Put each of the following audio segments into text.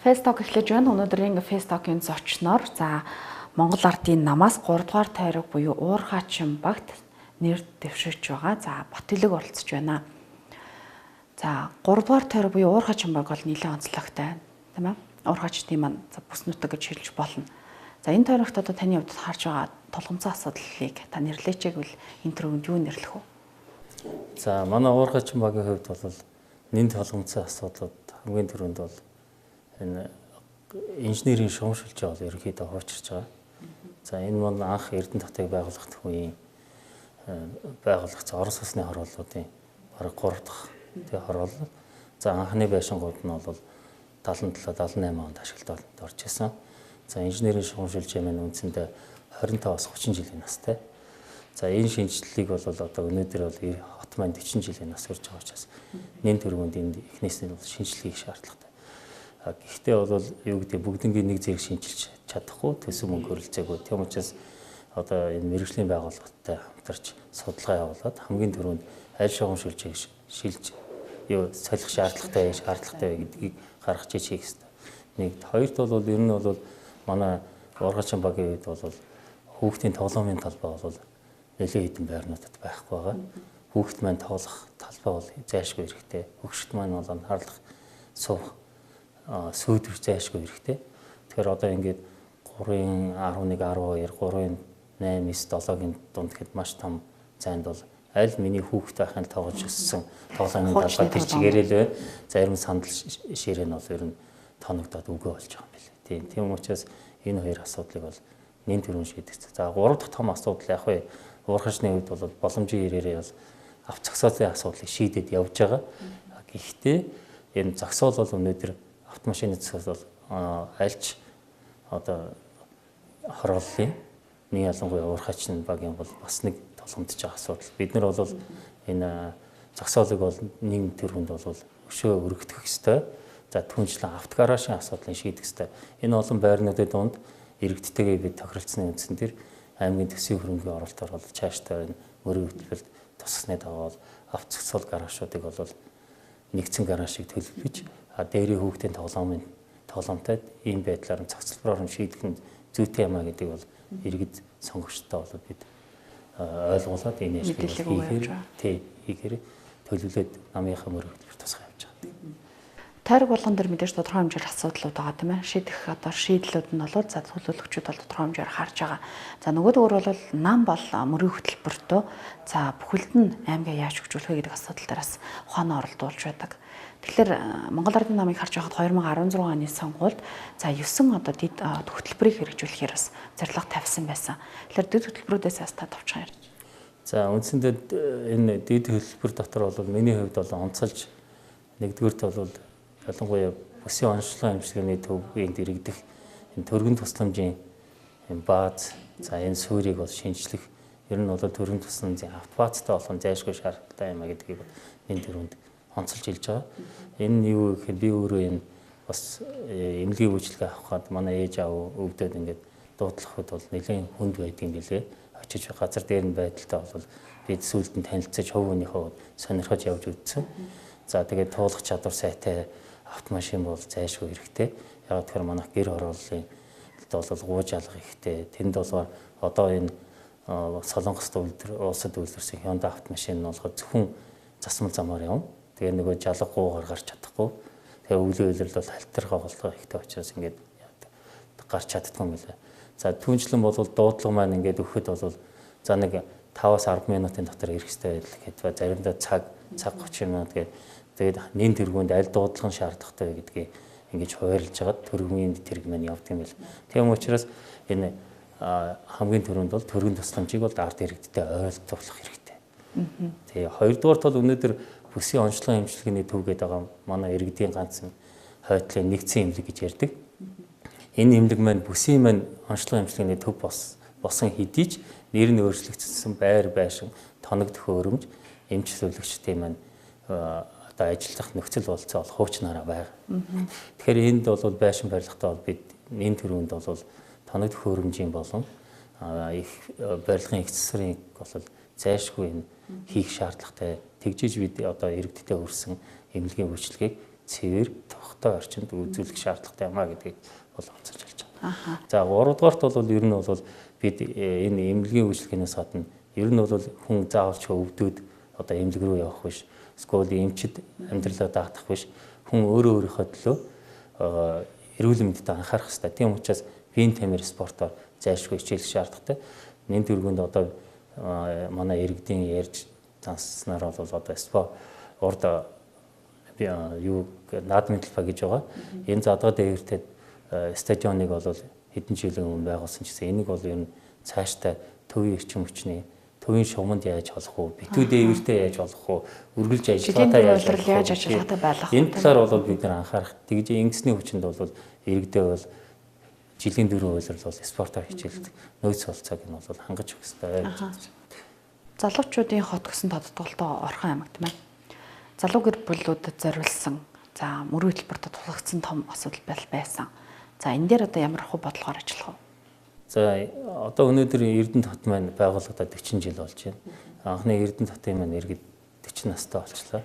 Фесток эхлэж байна. Өнөөдрийн Фестокийн зочноор за Монгол Ардын намаас 3 дугаар тойрог буюу Уурхаачин багт нэр дэвшигч байгаа. За Батэлэг оролцож байна. За 3 дугаар тойрог буюу Уурхаачин баг бол нэлээд онцлогтой, тийм ээ. Уурхаачдын маань за бүс нутаг гэж хэлж болно. За энэ тойрогт одоо таны хувьд харж байгаа тулгамцсан асуудлыг та нэрлээч гэвэл энэ төрөнд юу нэрлэх вэ? За манай Уурхаачин багийн хувьд бол нэн тулгамцсан асуудлууд хамгийн түрүүнд бол энэ инженерийн шугамшилж бол ерөнхийдөө хуучирч байгаа. За энэ бол анх Эрдэнэ хотыг байгуулах үеийн байгуулагдсан Орос улсны хорооллуудын бараг 3 дахь тэг хороолол. За анхны байшингууд нь бол 77 78 онд ашиглалд орж исэн. За инженерийн шугамшилж маань үндсэндээ 25-аас 30 жилийн настай. За энэ шинэчлэлийг бол одоо өнөөдөр бол хот маань 40 жилийн нас хүрч байгаа учраас нэн төрөнд энд эхнээс нь бол шинэчлэл хийх шаардлагатай. Гэхдээ бол юу гэдэг бүгднгийн нэг зэрэг шинчилж чадахгүй төсөв мөнгө хөрөлцөөгүй. Тийм учраас одоо энэ мэргэжлийн байгууллагатай хамтарч судалгаа явуулаад хамгийн түрүүнд аль шугамшилжийг шилж юу солих шаардлагатай гэдгийг гаргаж иж хийх хэрэгтэй. Нэг хоёрт бол ер нь бол манай Уурхаачин багийн үед бол хүүхдийн тоглоомын талбай бол нэлээд хэдэн байрнуудад байхгүй байгаа. Хүүхд маань тоглох талбай бол зайлшгүй хэрэгтэй. Хөгшөлт маань бол анхаарлах суух сүйдвэр зайлшгүй хэрэгтэй. Тэгэхээр одоо ингээд 3-ын 11, 12, 3-ын 8, 9, 7-гийн дунд гэхэд маш том зайд бол аль миний хүүхэд байхын тоглож өссөн тоглоомын талбай тэр чигээрээ л байна. Зарим сандал ширээ нь бол ер нь тоногдоод үгүй болж байгаа юм билээ. Тийм учраас энэ хоёр асуудлыг бол нэн түрүүн шийдэх. За 3 дахь том асуудал яг вэ Уурхаачны хувьд бол боломжийн ирээрээ бол авто зогсоолын асуудлыг шийдээд явж байгаа. Гэхдээ энэ зогсоол бол өнөөдөр автомашины зогсоол бол альч одоо хорооллын нэг ялангуяа Уурхаачин багийн бол бас нэг тулгамдж байгаа асуудал. Бид нар бол энэ зогсоолыг бол нэг төрөнд бол өшөө өргөдөх ёстой. За түншлэн автогаражийн асуудлыг шийдэх ёстой. Энэ олон байрнуудын дунд иргэдтэйгээ бид тохиролцсны үндсэн дээр аймгийн төсвийн хөрөнгийн оролтоор бол цаашдаа энэ мөрийн хөтөлбөрт тусгасны дагуу бол авто зогсоол гаражуудыг бол нэгдсэн гаражийг төлөвлөж дээрийн хүүхдийн тоглоомтой ийм байдлаар нь зохицолбороор нь шийдэх нь зүйтэй юм а гэдэг бол иргэд сонгогчтой бол бид ойлгуулад энэ ажлыг хийхээр төлөвлөөд намынхаа мөрийн хөтөлбөр тусгай явж байгаа. Тойрог болгон дээр мэдээж тодорхой хэмжээгээр асуудлууд байгаа, тийм ээ. Шийдэх одоо шийдлүүд нь бол за төлөөлөгчүүд бол тодорхой хэмжээгээр харж байгаа. За нөгөөдгөр бол нам бол мөрийн хөтөлбөртөө за бүхэлд нь аймгаа яаж хөгжүүлэх вэ гэдэг асуудал дээр бас ухаан оролдуулж байдаг. Тэгэхээр Монгол Ардын намыг харж байхад 2016 оны сонгуульд за 9 одоо дэд хөтөлбөрийг хэрэгжүүлэхээр бас зорилго тавьсан байсан. Тэгэхээр дэд хөтөлбөрүүдээс бас та товчхон ярьж. За үндсэндээ энэ дэд хөтөлбөр дотор бол миний хувьд бол онцолж нэгдүгüрт бол ялангуяа бүсийн онцлогын эмчилгээний төвийн дэрэгдэх энэ төргөн тусламжийн энэ бааз за энэ суурийг бол шинжлэх ер нь бол төргөн тусламжийн автобаазтай болгон зайлшгүй шаардлагатай юм а гэдгийг энэ төрөнд онцолж хэлж байгаа. Энэ нь юу гэхээр би өөрөө энэ бас эмнэлгийн үйлчилгээ авах гад манай ээж аав өвдөд ингээд дуудлахад бол нэлээд хүнд байдаг юм билээ. Очиж газар дээр нь байдалтай бол бид сүүлд нь танилцаж хувь хүнийхээ сонирхож явж үзсэн. За тэгээд туулах чадвар сайтай автомашин бол зайлшгүй хэрэгтэй. Яг тэгэхээр манайх гэр хорооллын бол гууж алга ихтэй. Тэнд бол одоо энэ Солонгост улсад үйлдвэрсэн Hyundai автомашин нь болохоор зөвхөн засмал замаар явна. Тэгээ нөгөө жалга гуугаар гарч чадахгүй. Тэгээ өвлийн үйлрэл бол халтархаа голдоо ихтэй учраас ингээд гарч чаддгүй юм билээ. За түншлэн бол дуудлага маань ингээд өгөхөд бол за нэг 5-аас 10 минутын дотор ирэх хэрэгтэй байдал гэдээ заримдаа цаг 30 минут гэдэг. Тэгээд нэн тэргуунд аль дуудлага нь шаардлагатай вэ гэдгийг ингэж хуваарлж хагаад төргмийн тэрэг маань явдаг юм бэл. Тийм учраас энэ хамгийн түрүүнд бол төргөн тусламжийг бол ард иргэдтэй ойлтуулах хэрэгтэй. Тэгээ хоёрдугаарт бол өнөөдөр бүсийн онцлогын эмчилгээний төв гэдэг байгаа манай иргэдийн ганц хойтлын нэгдсэн эмнэлэг гэж ярьдаг. Энэ эмнэлэг маань бүсийн маань онцлогын эмчилгээний төв болсон хэдий ч нэр нь өөрчлөгдсөн байр байшин тоног төхөөрөмж эмч зөвлөгчдийн маань одоо ажиллах нөхцөл болцоо бол хуучнараа байгаа. Тэгэхээр энд бол байшин барилгатай бол бид энэ төрөнд бол тоног төхөөрөмжийн болон их барилгын их засварын бол зайлшгүй энэ хийх шаардлагатай. Тэгжиж бид одоо иргэдтэй өрсөн эмнэлгийн үйлчилгээг цэвэр тухтай орчинд үзүүлэх шаардлагатай юм а гэдгийг бол онцолж хэлж байгаа. За гуравдугаарт бол ер нь бол бид энэ эмнэлгийн үйлчилгээнээс гадна ер нь бол хүн заавалч өвдөд одоо эмнэлэг рүү явах биш, эсвэл эмчид амьдралаа даатах биш, хүн өөрөө өөрийнхөө төлөө эрүүл мэндэд анхаарах хэрэгтэй. Тийм учраас биеийн тамир спортоор зайлшгүй хичээлэх шаардлагатай. Нэн тэргүүнд одоо манай иргэдийн ярьж занснаар бол одоо спорт урд юу наадмын талбай гэж байгаа. Энэ задгаа дээвэртэй стадионыг бол хэдэн жилийн өмнө байгуулсан ч гэсэн энийг бол ер нь цаашдаа төвийн эрчим хүчний төвийн шугамд яаж олох уу, битүү дээвэртэй яаж олох уу, үргэлж ажиллагаатай яаж олох уу, яаж ажиллагаатай байлгах уу. Энэ талаар бол бид нар анхаарах. Тэгж ингэсний хүчинд бол иргэдээ бол жилийн 4 улирал бол спортоор хичээлдэг нөөц болцоог нь бол хангаж өгөх ёстой гэж бодож байна. Залуучуудын хот гэсэн тодтголтой Орхон аймагт маань залуу гэр бүлүүдэд зориулсан за мөрийн хөтөлбөрт тулгагдсан том асуудал байсан. За энэ дээр одоо ямар хөө бодлогоор ажиллах вэ? За одоо өнөөдөр Эрдэнэт хот маань байгуулагдаад 40 жил болж байна. Анхны Эрдэнэт хотын маань иргэд 40 настай болчлоо.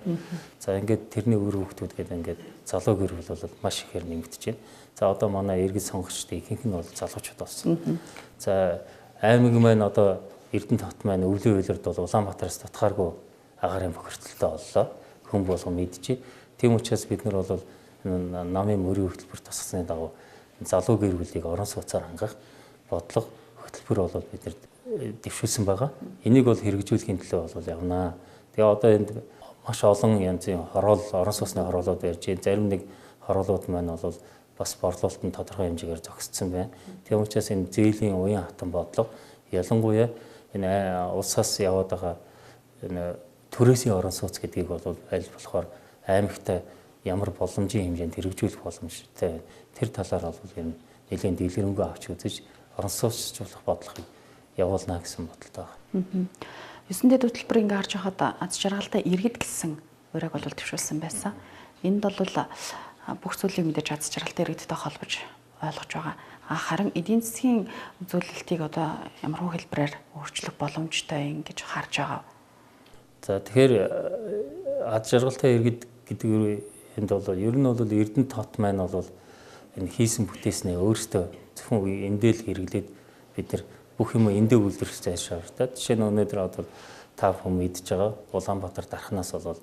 За ингээд тэрний үр хүүхдүүд гэдэг ингээд залуу гэр бүл бол маш ихээр нэмэгдэж байна. За одоо манай иргэд сонгогчдын ихэнх нь бол залуучууд болсон. За аймаг маань одоо Эрдэнэт хот маань өвлийн улирд бол Улаанбаатараас татгааргүй агаарын бохирдолтой боллоо. Хүн болгон мэдчихэ. Тийм учраас бид нар бол намын мөрийн хөтөлбөр тусгасны дагуу залуу гэр бүлийг орон сууцаар хангах бодлого хөтөлбөр бол бид нар дэвшүүлсэн байгаа. Энийг бол хэрэгжүүлэхийн төлөө бол явнаа. Тэгээ одоо энд маш олон янзын хороол, орон сууцны хороолууд ярьж байна. Зарим нэг хороолууд маань бол бас борлуулалт нь тодорхой хэмжээгээр зогссон байна. Тийм учраас энэ зээлийн уян хатан бодлого ялангуяа энэ улсаас яваад байгаа энэ төрөөсийн орон сууц гэдгийг бол аль болохоор аймагтай ямар боломжийн хэмжээнд хэрэгжүүлэх боломжтой. Тэр талаар бол энэ нэлээд дэлгэрэнгүй авч үзэж орон сууцчлах бодлогыг явуулна гэсэн бодолтой байна. 9 дэд хөтөлбөр ингээ харж байхад аз жаргалтай иргэд гэсэн уриаг бол төвшүүлсэн байсан. Энд бол бүх зүйлийг мэдээж аз жаргалтай иргэдтэй холбож ойлгож байгаа. Харин эдийн засгийн үзүүлэлтийг одоо ямар хөө хэлбэрээр өөрчлөх боломжтой юм гэж харж байгаа. За тэгэхээр аз жаргалтай иргэд гэдэг энд бол ер нь бол Эрдэнэт хот маань бол энэ хийсэн бүтээснээ өөртөө зөвхөн эндээ л хэрэглээд бид нар бүх юм эндээ үйлдвэрлэх зайлшгүй. Жишээ нь өнөөдөр одоо та бүхэн мэдж байгаа Улаанбаатар дархнаас бол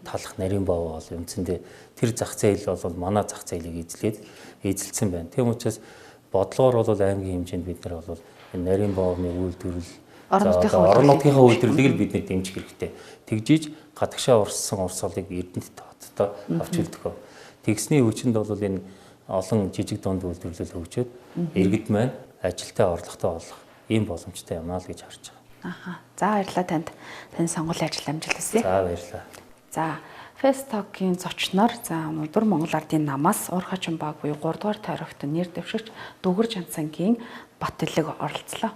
талах нарийн бов бол үндсэндээ тэр зах зээл бол манай зах зээлийг эзлээд эзэлсэн байна. Тийм учраас бодлогоор бол аймгийн хэмжээнд бид нар бол энэ нарийн бовны үйлдвэрлэл орон нутгийнхаа үйлдвэрлэлийг бид нар дэмжих хэрэгтэй. Тэгжиж гадагшаа урссан урсгалыг Эрдэнэт хоттой авч үлдэх. Тэгсний хүчинд бол энэ олон жижиг дунд үйлдвэрлэл хөгжөөд иргэд маань ажилтаа орлоготой болох ийм боломжтой юм аа л гэж харж байгаа. Аха. За баярлалаа танд. Таны сонгуулийн ажил амжилт хүсье. За баярлалаа. За Фестокийн зочноор за өнөөдөр Монгол Ардын намаас Уурхачин баг буюу 3 дугаар тойрогт нэр дэвшигч Дүгэр Жансангийн Баттэлэг оролцлоо.